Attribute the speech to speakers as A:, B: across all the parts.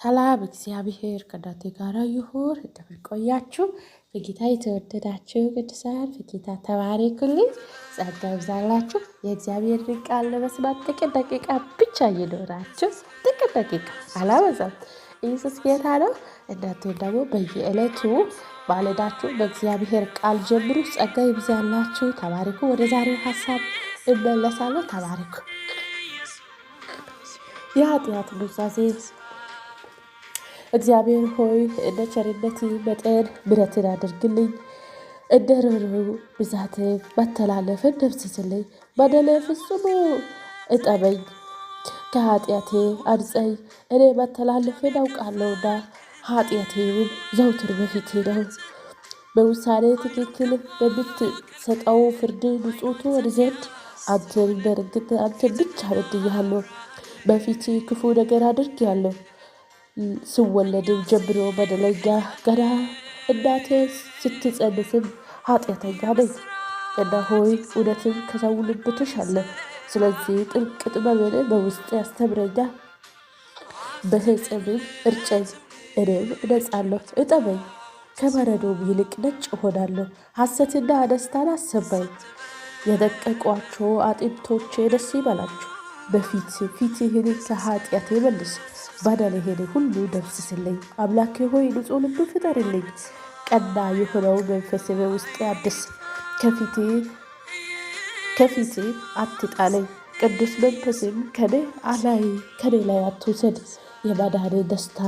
A: ሰላም እግዚአብሔር ከእናንተ ጋር ይሁን። እንደምን ቆያችሁ? በጌታ የተወደዳችሁ ቅዱሳን በጌታ ተባረኩልኝ። ጸጋ ይብዛላችሁ። የእግዚአብሔር ቃል ለመስማት ጥቂት ደቂቃ ብቻ ይኖራችሁ፣ ጥቂት ደቂቃ አላበዛም። ኢየሱስ ጌታ ነው። እናንተ ደግሞ በየዕለቱ ማለዳችሁ በእግዚአብሔር ቃል ጀምሩ። ጸጋ ይብዛላችሁ። ተባረኩ። ወደ ዛሬው ሀሳብ እመለሳለሁ። ተባረኩ። የኃጢአት ኑዛዜ። እግዚአብሔር ሆይ፣ እንደ ቸርነት መጠን ምሕረትን አድርግልኝ፣ እንደ ርኅሩህ ብዛት መተላለፍን ደምስስልኝ። በደሌ ፍጹም እጠበኝ፣ ከኃጢአቴ አንጻኝ። እኔ መተላለፌን አውቃለሁና ኃጢአቴም ዘወትር በፊቴ ነው። በውሳኔ ትክክል በምትሰጠው ፍርድ ንጹሕ ትሆን ዘንድ አንተን በእርግጥ አንተን ብቻ በድያለሁ። በፊትህ ክፉ ነገር አድርጌአለሁ። ስወለድም ጀምሮ በደለኛ፣ ገና እናቴ ስትጸንስም ኃጢአተኛ ነኝ። እነሆ እውነትን ከሰው ልብ ትሻለህ። ስለዚህ ጥልቅ ጥበብን በውስጤ ያስተምረኛል። በሕፅብም እርጨኝ፣ እኔም እነጻለሁ። እጠበኝ፣ ከበረዶም ይልቅ ነጭ እሆናለሁ። ሐሴትና ደስታን አሰማኝ፣ የደቀቋቸው አጥንቶቼ ደስ ይበላቸው። በፊት ፊትህን ከኃጢአቴ መልስ፣ በደሌን ሁሉ ደምስስልኝ። አምላኬ ሆይ፣ ንጹሕ ልብ ፍጠርልኝ፣ ቀና የሆነው መንፈስ በውስጤ አድስ። ከፊቴ አትጣለኝ፣ ቅዱስ መንፈስም ከኔ ላይ አትውሰድ። የማዳንህን ደስታ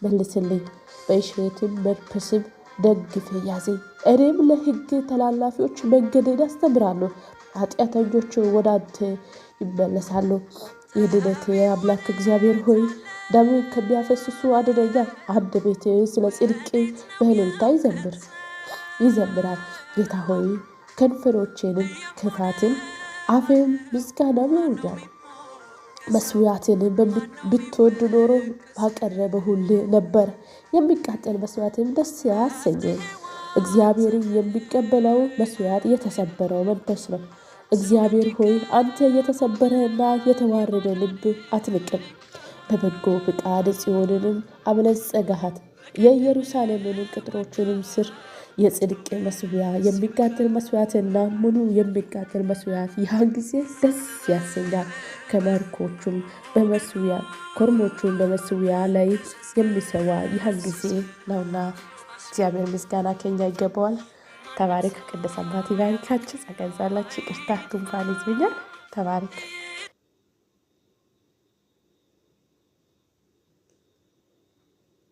A: መልስልኝ፣ በእሸትም መንፈስም ደግፈህ ያዘኝ። እኔም ለሕግ ተላላፊዎች መንገድህን አስተምራለሁ፣ ኃጢአተኞች ወደ አንተ ይመለሳሉ። የድነቴ አምላክ እግዚአብሔር ሆይ፣ ደምን ከሚያፈስሱ አድነኝ። አንደበቴ ስለ ጽድቅ በእልልታ ይዘምራል። ጌታ ሆይ፣ ከንፈሮቼንም ክፋትን አፌም ምስጋናን ያውጃል። መስዋዕትን ብትወድ ኖሮ ባቀረብሁልህ ነበር፣ የሚቃጠል መስዋዕትም ደስ አያሰኝህም። እግዚአብሔር የሚቀበለው መስዋዕት የተሰበረው መንፈስ ነው። እግዚአብሔር ሆይ፣ አንተ የተሰበረና የተዋረደ ልብ አትንቅም። በበጎ ፍቃድ ጽዮንንም አበለጸግሃት፣ የኢየሩሳሌምን ቅጥሮችንም ስር። የጽድቅ መስዊያ የሚቃጠል መስዋዕትና ሙሉ የሚቃጠል መስዋዕት ያን ጊዜ ደስ ያሰኛል። ከመርኮቹም በመስዊያ ኮርሞቹን በመስዊያ ላይ የሚሰዋ ያን ጊዜ ነውና። እግዚአብሔር ምስጋና ከኛ ይገባዋል። ተባረክ። ቅዱስ አባት ይባርካችሁ። ጸጋ ይብዛላችሁ። ይቅርታ፣ ጉንፋን ይዞኛል። ተባረክ።